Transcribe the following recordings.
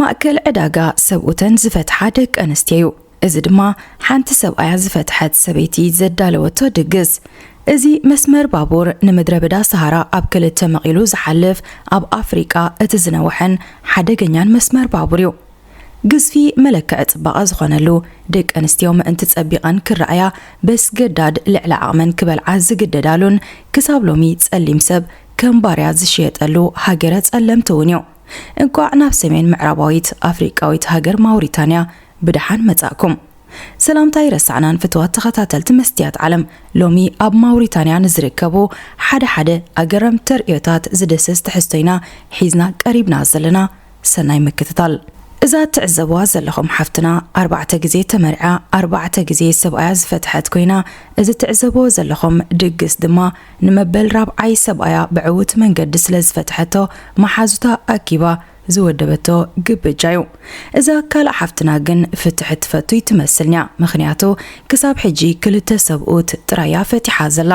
ማእከል ዕዳጋ ሰብኡተን ዝፈትሓ ደቂ ኣንስትዮ እዩ። እዚ ድማ ሓንቲ ሰብኣያ ዝፈትሐት ሰበይቲ ዘዳለወቶ ድግስ። እዚ መስመር ባቡር ንምድረ በዳ ሰሃራ ኣብ ክልተ መቒሉ ዝሓልፍ፣ ኣብ ኣፍሪቃ እቲ ዝነውሐን ሓደገኛን መስመር ባቡር እዩ። ግዝፊ መለክዒ ጽባቐ ዝኾነሉ፣ ደቂ ኣንስትዮ ምእንቲ ጸቢቐን ክረኣያ በስገዳድ ልዕሊ ዓቕመን ክበልዓ ዝግደዳሉን ክሳብ ሎሚ ጸሊም ሰብ ከም ባርያ ዝሽየጠሉ ሃገረ ጸለምቲ እውን እዩ። እንቋዕ ናብ ሰሜን ምዕራባዊት ኣፍሪቃዊት ሃገር ማውሪታንያ ብደሓን መጻእኩም። ሰላምታ ኣይረሳዕናን ፍትዋት ተኸታተልቲ መስትያት ዓለም። ሎሚ ኣብ ማውሪታንያ ንዝርከቡ ሓደ ሓደ ኣገረምቲ ተርእዮታት ዝድህስስ ትሕዝቶ ኢና ሒዝና ቀሪብና ዘለና። ሰናይ ምክትታል። እዛ ትዕዘብዋ ዘለኹም ሓፍትና ኣርባዕተ ግዜ ተመርዓ፣ ኣርባዕተ ግዜ ሰብኣያ ዝፈትሐት ኮይና፣ እዚ ትዕዘብዎ ዘለኹም ድግስ ድማ ንመበል ራብዓይ ሰብኣያ ብዕዉት መንገዲ ስለ ዝፈትሐቶ፣ መሓዙታ ኣኪባ ዝወደበቶ ግብጃ እዩ። እዛ ካልእ ሓፍትና ግን ፍትሒ ትፈቱ ይትመስልንያ፣ ምኽንያቱ ክሳብ ሕጂ ክልተ ሰብኡት ጥራያ ፈቲሓ ዘላ።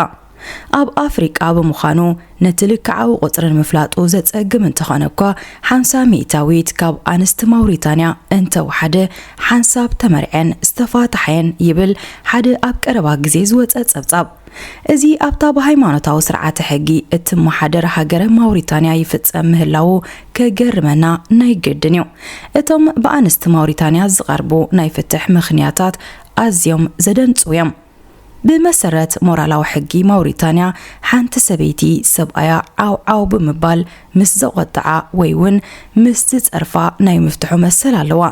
ኣብ ኣፍሪቃ ብምዃኑ ነቲ ልክዓዊ ቁጽሪ ንምፍላጡ ዘጸግም እንተኾነ እኳ፣ ሓምሳ ሚእታዊት ካብ ኣንስቲ ማውሪታንያ እንተወሓደ ሓንሳብ ተመርዐን ዝተፋትሓየን ይብል ሓደ ኣብ ቀረባ ግዜ ዝወጸ ጸብጻብ። እዚ ኣብታ ብሃይማኖታዊ ስርዓተ ሕጊ እትመሓደር ሃገረ ማውሪታንያ ይፍጸም ምህላዉ ከገርመና ናይ ግድን እዩ። እቶም ብኣንስቲ ማውሪታንያ ዝቐርቡ ናይ ፍትሕ ምኽንያታት ኣዝዮም ዘደንጽዉ እዮም። ብመሰረት ሞራላዊ ሕጊ ማውሪታንያ፣ ሓንቲ ሰበይቲ ሰብኣያ ዓው ዓው ብምባል ምስ ዘቖጥዓ ወይ እውን ምስ ዝጸርፋ ናይ ምፍትሑ መሰል ኣለዋ።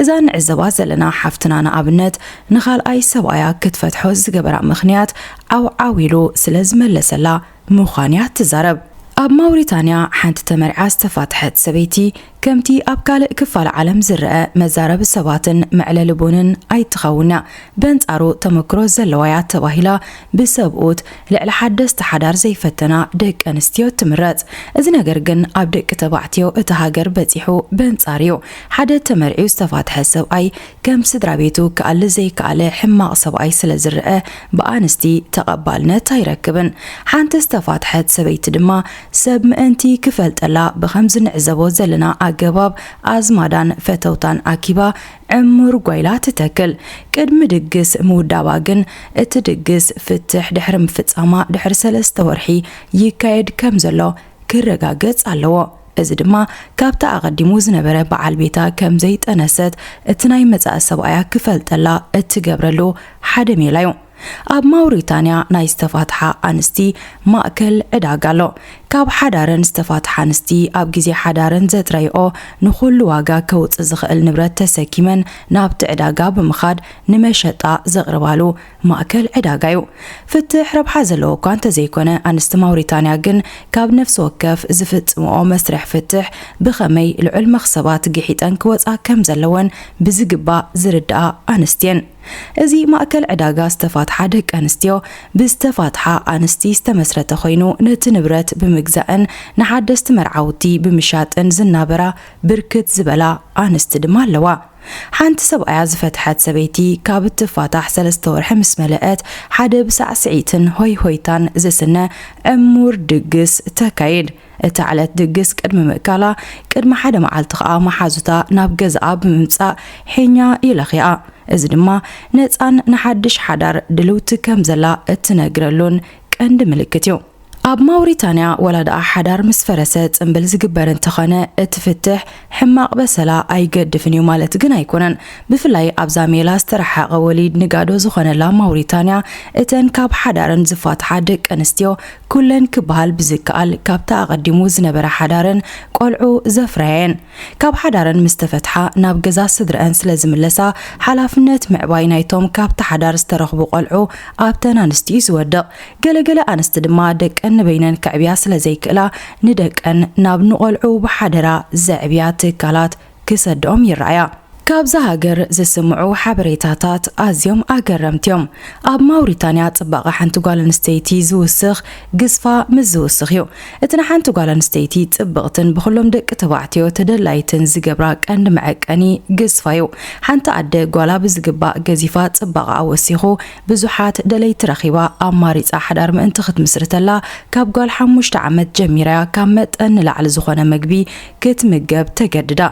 እዛ ንዕዘባ ዘለና ሓፍትና ንኣብነት ንኻልኣይ ሰብኣያ ክትፈትሖ ዝገበራ ምኽንያት ዓው ዓው ኢሉ ስለ ዝመለሰላ ምዃን እያ ትዛረብ። ኣብ ማውሪታንያ ሓንቲ ተመርዓ ዝተፋትሐት ሰበይቲ ከምቲ ኣብ ካልእ ክፋል ዓለም ዝረኣ መዛረቢ ሰባትን መዕለሊ ቡንን ኣይትኸውን እያ። በንጻሩ ተመክሮ ዘለዋ እያ ተባሂላ ብሰብኡት ልዕሊ ሓደስቲ ሓዳር ዘይፈተና ደቂ ኣንስትዮ ትምረጽ። እዚ ነገር ግን ኣብ ደቂ ተባዕትዮ እታ ሃገር በጺሑ በንጻር እዩ። ሓደ ተመርዕዩ ዝተፋትሐ ሰብኣይ ከም ስድራ ቤቱ ክኣሊ ዘይከኣለ ሕማቕ ሰብኣይ ስለ ዝረኣ ብኣንስቲ ተቐባልነት ኣይረክብን። ሓንቲ ዝተፋትሐት ሰበይቲ ድማ ሰብ ምእንቲ ክፈልጠላ ብኸምዚ ንዕዘቦ ዘለና ኣገባብ ኣዝማዳን ፈተውታን ኣኪባ ዕሙር ጓይላ ትተክል። ቅድሚ ድግስ ምውዳባ ግን እቲ ድግስ ፍትሕ ድሕሪ ምፍጻማ ድሕሪ ሰለስተ ወርሒ ይካየድ ከም ዘሎ ክረጋገጽ ኣለዎ። እዚ ድማ ካብቲ ኣቐዲሙ ዝነበረ በዓል ቤታ ከም ዘይጠነሰት እቲ ናይ መጻኢ ሰብኣያ ክፈልጠላ እትገብረሉ ሓደ ሜላ እዩ። ኣብ ማውሪታንያ ናይ ዝተፋትሓ ኣንስቲ ማእከል ዕዳጋ ኣሎ። ካብ ሓዳረን ዝተፋትሓ ኣንስቲ ኣብ ግዜ ሓዳረን ዘጥረይኦ ንኹሉ ዋጋ ከውጽእ ዝኽእል ንብረት ተሰኪመን ናብቲ ዕዳጋ ብምኻድ ንመሸጣ ዘቕርባሉ ማእከል ዕዳጋ እዩ። ፍትሕ ረብሓ ዘለዎ እኳ እንተዘይኮነ፣ ኣንስቲ ማውሪታንያ ግን ካብ ነፍሲ ወከፍ ዝፍጽምኦ መስርሕ ፍትሕ ብኸመይ ልዑል መኽሰባት ግሒጠን ክወጻ ከም ዘለወን ብዝግባእ ዝርድኣ ኣንስቲ እየን። እዚ ማእከል ዕዳጋ ዝተፋትሓ ደቂ ኣንስትዮ ብዝተፋትሓ ኣንስቲ ዝተመስረተ ኮይኑ፣ ነቲ ንብረት ብምግዛእን ንሓደስቲ መርዓውቲ ብምሻጥን ዝናበራ ብርክት ዝበላ ኣንስቲ ድማ ኣለዋ። ሓንቲ ሰብኣያ ዝፈትሐት ሰበይቲ ካብ እትፋታሕ ሰለስተ ወርሒ ምስ መለአት፣ ሓደ ብሳዕስዒትን ሆይ ሆይታን ዝስነ ዕሙር ድግስ ተካይድ። እታ ዕለት ድግስ ቅድሚ ምእካላ፣ ቅድሚ ሓደ መዓልቲ ኸኣ መሓዙታ ናብ ገዛኣ ብምምጻእ ሒኛ ይለኽያኣ። እዚ ድማ ነጻን ንሓድሽ ሓዳር ድልውቲ ከም ዘላ እትነግረሉን ቀንዲ ምልክት እዩ። ኣብ ማውሪታንያ፣ ወላ ደኣ ሓዳር ምስ ፈረሰ ጽምብል ዝግበር እንተኾነ፣ እቲ ፍትሕ ሕማቕ በሰላ ኣይገድፍን እዩ ማለት ግን ኣይኮነን። ብፍላይ ኣብዛ ሜላ ዝተረሓቐ ወሊድ ንጋዶ ዝኾነላ ማውሪታንያ፣ እተን ካብ ሓዳረን ዝፋትሓ ደቂ ኣንስትዮ ኩለን ክበሃል ብዝከኣል ካብቲ ኣቐዲሙ ዝነበረ ሓዳረን ቆልዑ ዘፍረያ እየን። ካብ ሓዳረን ምስ ተፈትሓ ናብ ገዛ ስድረአን ስለ ዝምለሳ፣ ሓላፍነት ምዕባይ ናይቶም ካብቲ ሓዳር ዝተረኽቡ ቆልዑ ኣብተን ኣንስቲ እዩ ዝወድቕ። ገለገለ ኣንስቲ ድማ ደቀን ንበይነን ከዕብያ ስለ ዘይክእላ፣ ንደቀን ናብ ንቆልዑ ብሓደራ ዘዕብያ ትካላት ክሰድኦም ይረኣያ። ካብዛ ሃገር ዝስምዑ ሓበሬታታት ኣዝዮም ኣገረምቲ እዮም። ኣብ ማውሪታንያ ጽባቐ ሓንቲ ጓል ኣንስተይቲ ዝውስኽ ግዝፋ ምስ ዝውስኽ እዩ። እቲ ንሓንቲ ጓል ኣንስተይቲ ጽብቕትን ብኹሎም ደቂ ተባዕትዮ ተደላይትን ዝገብራ ቀንዲ መዐቀኒ ግዝፋ እዩ። ሓንቲ ኣደ ጓላ ብዝግባእ ገዚፋ ጽባቐኣ ወሲኹ፣ ብዙሓት ደለይቲ ረኺባ ኣማሪጻ ሓዳር ምእንቲ ክትምስርተላ ካብ ጓል ሓሙሽተ ዓመት ጀሚራ እያ ካብ መጠን ንላዕሊ ዝኾነ መግቢ ክትምገብ ተገድዳ።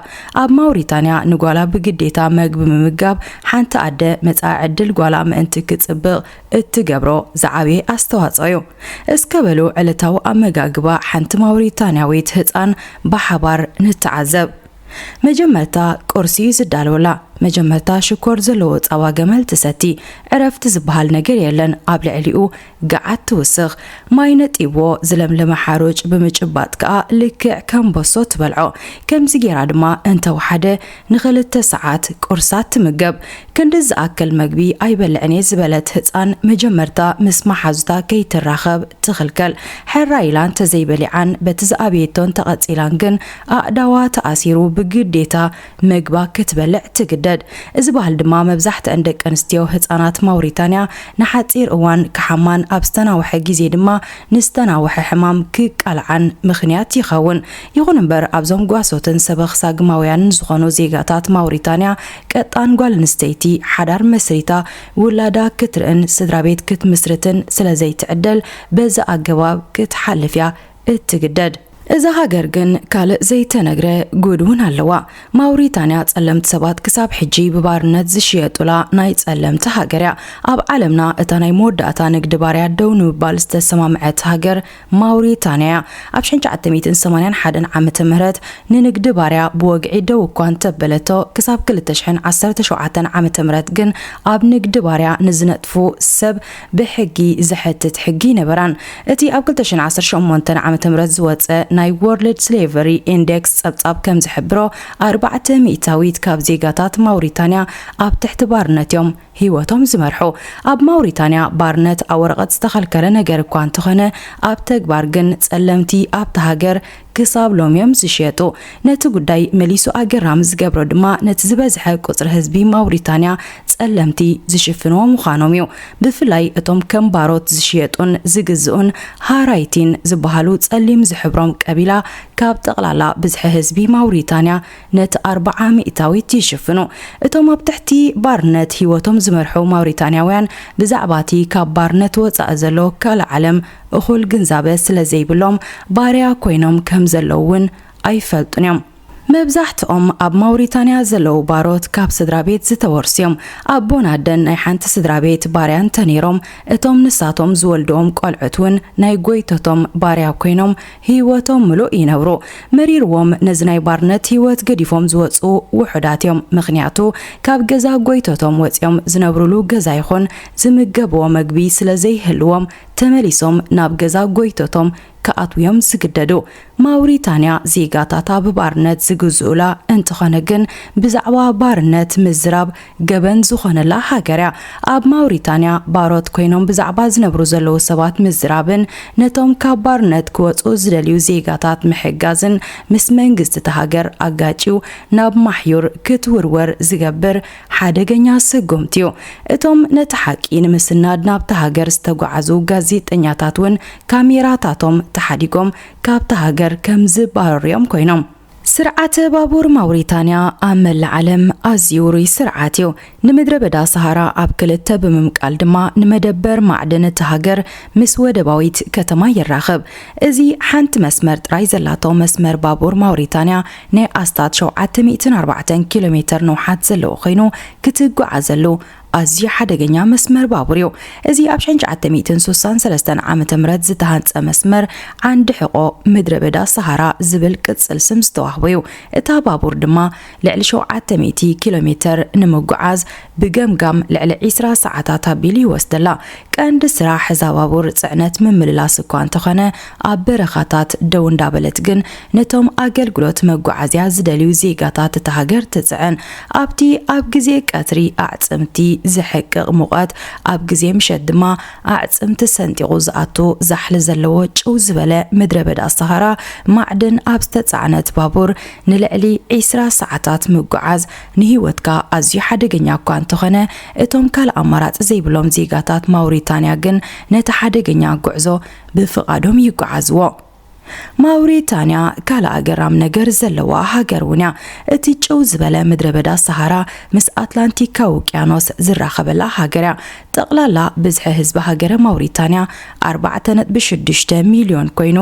ኣብ ማውሪታንያ ንጓላ ብግዴታ መግቢ ምምጋብ ሓንቲ ኣደ መጻኢ ዕድል ጓላ ምእንቲ ክጽብቕ እትገብሮ ዝዓበየ ኣስተዋጽኦ እዩ። እስከ በሉ ዕለታዊ ኣመጋግባ ሓንቲ ማውሪታንያዊት ህጻን ብሓባር ንተዓዘብ። መጀመርታ ቁርሲ እዩ ዝዳለወላ። መጀመርታ ሽኮር ዘለዎ ጸባ ገመል ትሰቲ። ዕረፍቲ ዝበሃል ነገር የለን። ኣብ ልዕሊኡ ገዓት ትውስኽ። ማይ ነጢብዎ ዝለምለመ ሓሩጭ ብምጭባጥ ከኣ ልክዕ ከም በሶ ትበልዖ። ከምዚ ጌራ ድማ እንተወሓደ ንኽልተ ሰዓት ቁርሳ ትምገብ። ክንዲ ዝኣክል መግቢ ኣይበልዕን እየ ዝበለት ህጻን መጀመርታ ምስ መሓዙታ ከይትራኸብ ትኽልከል። ሕራይ ኢላ እንተዘይበሊዓን በቲ ዝኣበየቶን ተቐጺላን ግን ኣእዳዋ ተኣሲሩ ብግዴታ መግባ ክትበልዕ ትግደድ። እዚ ባህል ድማ መብዛሕትአን ደቂ ኣንስትዮ ህጻናት ማውሪታንያ ንሓጺር እዋን ክሓማን ኣብ ዝተናውሐ ግዜ ድማ ንዝተናውሐ ሕማም ክቃልዓን ምኽንያት ይኸውን። ይኹን እምበር ኣብዞም ጓሶትን ሰበኽ ሳግማውያንን ዝኾኑ ዜጋታት ማውሪታንያ ቀጣን ጓል ኣንስተይቲ ሓዳር መስሪታ ውላዳ ክትርእን ስድራ ቤት ክትምስርትን ስለ ዘይትዕደል በዚ ኣገባብ ክትሓልፍ እያ እትግደድ። እዛ ሃገር ግን ካልእ ዘይተነግረ ጉድ እውን ኣለዋ። ማውሪታንያ ጸለምቲ ሰባት ክሳብ ሕጂ ብባርነት ዝሽየጡላ ናይ ጸለምቲ ሃገር እያ። ኣብ ዓለምና እታ ናይ መወዳእታ ንግዲ ባርያ ደው ንምባል ዝተሰማምዐት ሃገር ማውሪታንያ እያ። ኣብ ሽሕን ትሽዓተ ሚእትን ሰማንያን ሓደን ዓመተ ምህረት ንንግዲ ባርያ ብወግዒ ደው እኳ እንተበለቶ፣ ክሳብ ክልተ ሽሕን ዓሰርተ ሸውዓተን ዓመተ ምህረት ግን ኣብ ንግዲ ባርያ ንዝነጥፉ ሰብ ብሕጊ ዘሕትት ሕጊ ኣይነበራን። እቲ ኣብ ክልተ ሽሕን ዓሰርተ ሸሞንተን ዓመተ ምህረት ዝወጸ ናይ ወርልድ ስሌቨሪ ኢንዴክስ ጸብጻብ ከም ዝሕብሮ፣ ኣርባዕተ ሚእታዊት ካብ ዜጋታት ማውሪታንያ ኣብ ትሕቲ ባርነት እዮም ህይወቶም ዝመርሑ። ኣብ ማውሪታንያ ባርነት ኣብ ወረቐት ዝተኸልከለ ነገር እኳ እንተኾነ፣ ኣብ ተግባር ግን ጸለምቲ ኣብታ ሃገር ክሳብ ሎሚ እዮም ዝሽየጡ። ነቲ ጉዳይ መሊሱ ኣገራሚ ዝገብሮ ድማ ነቲ ዝበዝሐ ቁጽሪ ህዝቢ ማውሪታንያ ጸለምቲ ዝሽፍንዎ ምዃኖም እዩ። ብፍላይ እቶም ከም ባሮት ዝሽየጡን ዝግዝኡን ሃራይቲን ዝበሃሉ ጸሊም ዝሕብሮም ቀቢላ ካብ ጠቕላላ ብዝሒ ህዝቢ ማውሪታንያ ነቲ ኣርብዓ ሚእታዊት ይሽፍኑ። እቶም ኣብ ትሕቲ ባርነት ህይወቶም ዝመርሑ ማውሪታንያውያን ብዛዕባ እቲ ካብ ባርነት ወጻኢ ዘሎ ካልእ ዓለም እኹል ግንዛበ ስለ ዘይብሎም፣ ባርያ ኮይኖም ከም ዘለዉ እውን ኣይፈልጡን እዮም። መብዛሕትኦም ኣብ ማውሪታንያ ዘለዉ ባሮት ካብ ስድራ ቤት ዝተወርሱ እዮም። ኣቦን ኣደን ናይ ሓንቲ ስድራ ቤት ባርያ እንተነይሮም፣ እቶም ንሳቶም ዝወልድዎም ቆልዑት እውን ናይ ጎይቶቶም ባርያ ኮይኖም ህይወቶም ምሉእ ይነብሩ። መሪርዎም ነዚ ናይ ባርነት ህይወት ገዲፎም ዝወጹ ውሑዳት እዮም። ምኽንያቱ ካብ ገዛ ጎይቶቶም ወጺኦም ዝነብሩሉ ገዛ ይኹን ዝምገብዎ መግቢ ስለ ዘይህልዎም ተመሊሶም ናብ ገዛ ጎይቶቶም ክኣትዉ እዮም ዝግደዱ። ማውሪታንያ ዜጋታታ ብባርነት ዝግዝኡላ እንተኾነ ግን ብዛዕባ ባርነት ምዝራብ ገበን ዝኾነላ ሃገር እያ። ኣብ ማውሪታንያ ባሮት ኮይኖም ብዛዕባ ዝነብሩ ዘለዉ ሰባት ምዝራብን ነቶም ካብ ባርነት ክወጹ ዝደልዩ ዜጋታት ምሕጋዝን ምስ መንግስቲ እታ ሃገር ኣጋጭዩ ናብ ማሕዩር ክትውርወር ዝገብር ሓደገኛ ስጉምቲ እዩ። እቶም ነቲ ሓቂ ንምስናድ ናብታ ሃገር ዝተጓዓዙ ጋዜጠኛታት እውን ካሜራታቶም ተሓዲጎም ካብታ ሃገር ከም ዝባረሩ እዮም ኮይኖም። ስርዓተ ባቡር ማውሪታንያ ኣብ መላእ ዓለም ኣዝዩ ውሩይ ስርዓት እዩ። ንምድረ በዳ ሰሃራ ኣብ ክልተ ብምምቃል ድማ ንመደበር ማዕድን እታ ሃገር ምስ ወደባዊት ከተማ የራኽብ። እዚ ሓንቲ መስመር ጥራይ ዘላቶ መስመር ባቡር ማውሪታንያ ናይ ኣስታት ሸውዓተ ሚእትን ኣርባዕተን ኪሎ ሜተር ንውሓት ዘለዎ ኮይኑ ክትጓዓዘሉ ኣዝዩ ሓደገኛ መስመር ባቡር እዩ። እዚ ኣብ ሽሕን ትሽዓተ ሚእትን ስሳን ሰለስተን ዓመተ ምህረት ዝተሃንጸ መስመር ዓንዲ ሕቖ ምድረ በዳ ሰሃራ ዝብል ቅጽል ስም ዝተዋህቦ እዩ። እታ ባቡር ድማ ልዕሊ ሸውዓተ ሚእቲ ኪሎ ሜተር ንምጉዓዝ ብገምጋም ልዕሊ ዒስራ ሰዓታት ኣቢሉ ይወስደላ። ቀንዲ ስራሕ እዛ ባቡር ጽዕነት ምምልላስ እኳ እንተኾነ፣ ኣብ በረኻታት ደው እንዳበለት ግን ነቶም ኣገልግሎት መጓዓዝያ ዝደልዩ ዜጋታት እታ ሃገር ትጽዕን። ኣብቲ ኣብ ግዜ ቀትሪ ኣዕጽምቲ ዘሕቅቕ ሙቐት፣ ኣብ ግዜ ምሸት ድማ ኣዕጽምቲ ሰንጢቑ ዝኣቱ ዛሕሊ ዘለዎ ጭው ዝበለ ምድረ በዳ ሰሃራ፣ ማዕድን ኣብ ዝተጻዕነት ባቡር ንልዕሊ ዒስራ ሰዓታት ምጉዓዝ ንህይወትካ ኣዝዩ ሓደገኛ እኳ እንተኾነ፣ እቶም ካልእ ኣማራጺ ዘይብሎም ዜጋታት ማውሪታንያ ግን ነቲ ሓደገኛ ጉዕዞ ብፍቓዶም ይጓዓዝዎ። ማውሪታንያ ካልእ ኣገራም ነገር ዘለዋ ሃገር እውን እያ። እቲ ጭው ዝበለ ምድረ በዳ ሰሃራ ምስ ኣትላንቲካዊ ውቅያኖስ ዝራኸበላ ሃገር እያ። ጠቕላላ ብዝሒ ህዝቢ ሃገረ ማውሪታንያ ኣርባዕተ ነጥቢ ሽዱሽተ ሚልዮን ኮይኑ፣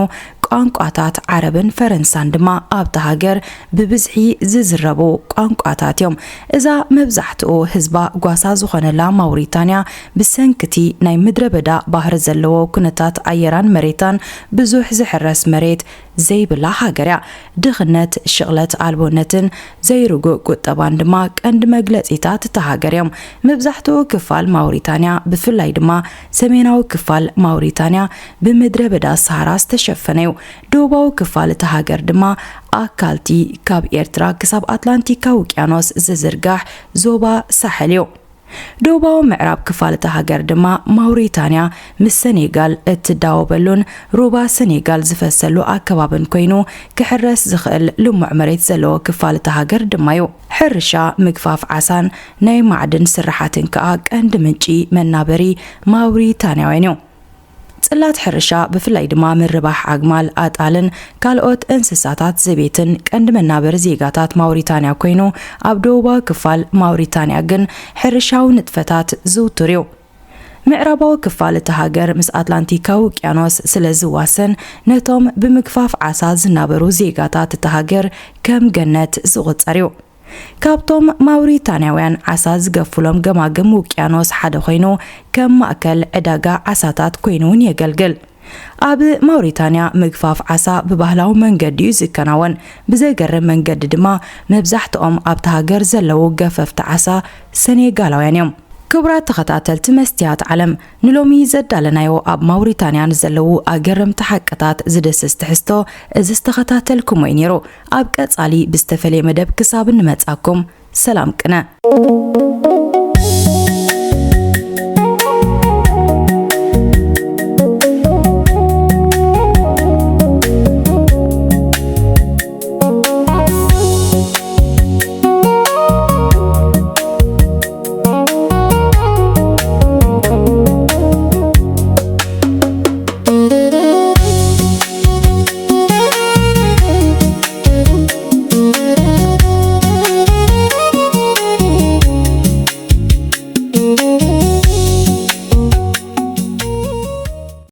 ቋንቋታት ዓረብን ፈረንሳን ድማ ኣብታ ሃገር ብብዝሒ ዝዝረቡ ቋንቋታት እዮም። እዛ መብዛሕትኡ ህዝባ ጓሳ ዝኾነላ ማውሪታንያ፣ ብሰንክቲ ናይ ምድረ በዳ ባህሪ ዘለዎ ኩነታት ኣየራን መሬታን ብዙሕ ዝሕረስ መሬት ዘይብላ ሃገር እያ። ድኽነት፣ ሽቕለት ኣልቦነትን ዘይርጉእ ቁጠባን ድማ ቀንዲ መግለጺታት እታ ሃገር እዮም። መብዛሕትኡ ክፋል ማውሪታንያ፣ ብፍላይ ድማ ሰሜናዊ ክፋል ማውሪታንያ፣ ብምድረ በዳ ሰሃራ ዝተሸፈነ እዩ። ደቡባዊ ክፋል እታ ሃገር ድማ ኣካልቲ ካብ ኤርትራ ክሳብ ኣትላንቲካዊ ውቅያኖስ ዝዝርጋሕ ዞባ ሳሕል እዩ። ደቡባዊ ምዕራብ ክፋል እታ ሃገር ድማ ማውሪታንያ ምስ ሰኔጋል እትዳወበሉን ሩባ ሰኔጋል ዝፈሰሉ ኣከባብን ኮይኑ፣ ክሕረስ ዝኽእል ልሙዕ መሬት ዘለዎ ክፋል እታ ሃገር ድማ እዩ። ሕርሻ፣ ምግፋፍ ዓሳን ናይ ማዕድን ስራሓትን ከኣ ቀንዲ ምንጪ መናበሪ ማውሪታንያውያን እዩ። ጽላት ሕርሻ፣ ብፍላይ ድማ ምርባሕ ኣግማል፣ ኣጣልን ካልኦት እንስሳታት ዘቤትን ቀንዲ መናበሪ ዜጋታት ማውሪታንያ ኮይኑ፣ ኣብ ደቡባዊ ክፋል ማውሪታንያ ግን ሕርሻዊ ንጥፈታት ዝውቱር እዩ። ምዕራባዊ ክፋል እታ ሃገር ምስ ኣትላንቲካዊ ውቅያኖስ ስለ ዝዋሰን፣ ነቶም ብምግፋፍ ዓሳ ዝናበሩ ዜጋታት እታ ሃገር ከም ገነት ዝቑጸር እዩ። ካብቶም ማውሪታንያውያን ዓሳ ዝገፍሎም ገማግም ውቅያኖስ ሓደ ኮይኑ፣ ከም ማእከል ዕዳጋ ዓሳታት ኮይኑ እውን የገልግል። ኣብ ማውሪታንያ ምግፋፍ ዓሳ ብባህላዊ መንገዲ እዩ ዝከናወን። ብዘገርም መንገዲ ድማ፣ መብዛሕትኦም ኣብታ ሃገር ዘለዉ ገፈፍቲ ዓሳ ሰኔጋላውያን እዮም። ክቡራት ተኸታተልቲ መስትያት ዓለም፣ ንሎሚ ዘዳለናዮ ኣብ ማውሪታንያ ንዘለዉ ኣገረምቲ ሓቅታት ዝድስስ ትሕዝቶ፣ እዚ ዝተኸታተልኩሞ እዩ ነይሩ። ኣብ ቀጻሊ ብዝተፈለየ መደብ ክሳብ እንመጻኩም፣ ሰላም ቅነ።